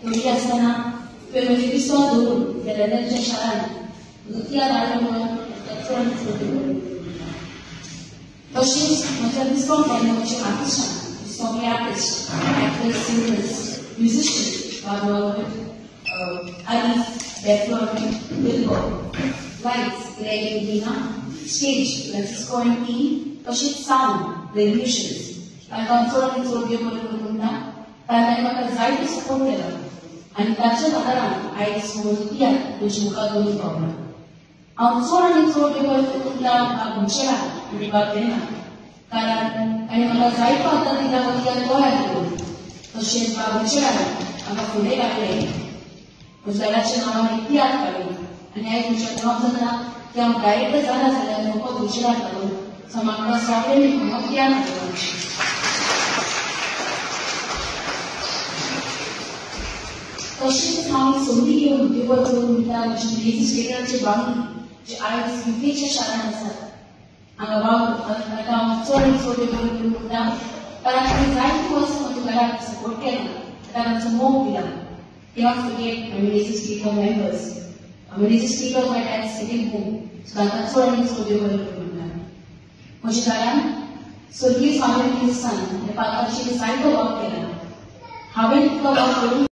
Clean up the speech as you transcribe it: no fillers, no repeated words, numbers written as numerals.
थोडी आसतना तुवें म्हजें विस्वास दवरून वेलेंच्या शारान म्हजो तियात्र हाडलो म्हणून चड आनी चड देव बरें करूं म्हणटा. तशेंच म्हज्या विस्वास जाल्ले म्हजे आर्टिस्टां, सगळे आर्टिस्ट, एक्टर्स, सिंगर्स, म्युझिशियन, बाबू Arif, Bethlehem, Wilbo, lights, Gregory Dina, stage, Francisco and team, तशेंच सावंड, रेव्ल्युशन्स, तांकां चड आनी चड देव बरें करूं म्हणटा. कारण तांणी म्हाका जायतो सपोर्ट केला आनी ताच्या आदारान आयज म्हजो तियात्र तुमच्या मुखार दवरूंक पावला. हांव चड आनी चड देव बरें करूं म्हणटा बाब मिशेलाक आनी बाब बेनाक, कारण तांणी म्हाका जायतो आदार दिला हो तियात्र तयार करून. तशेंच बाब मिशेलान म्हाका फुडें काडलें, म्हज्या दादाच्या नांवान एक तियात्र काडलो आनी आयज म्हज्या नांव जाता की हांव डायरेक्टर जाला जाल्यार फकत मिशेलाक लागून. सो म्हाका सगळ्यांनी हो तियात्र हाडलो. तशेंच हांव संदी घेवन देव बरें करूं म्हणटा म्हजी मिनेझीस थिएटराचे बांगडी जे आयज युकेच्या शारान आसात हांगा वावर, ताका हांव चड आनी चड देव बरें करूं म्हणटा. कारण तांणी जायतीं वर्सां म्हज्या घराक सपोर्ट केला, ताका आमचो मोग दिला. Cannot forget my Menezes Theatre members. Menezes Theatre my dad's second home. So तांकां चड आनी चड देव बरें करूं म्हणटा. म्हज्या घरान स्वर्गीय स्वामी मिनेझीसान ह्या पात्राचेर जायतो वावर केला. हांवें तितलो वावर करूंक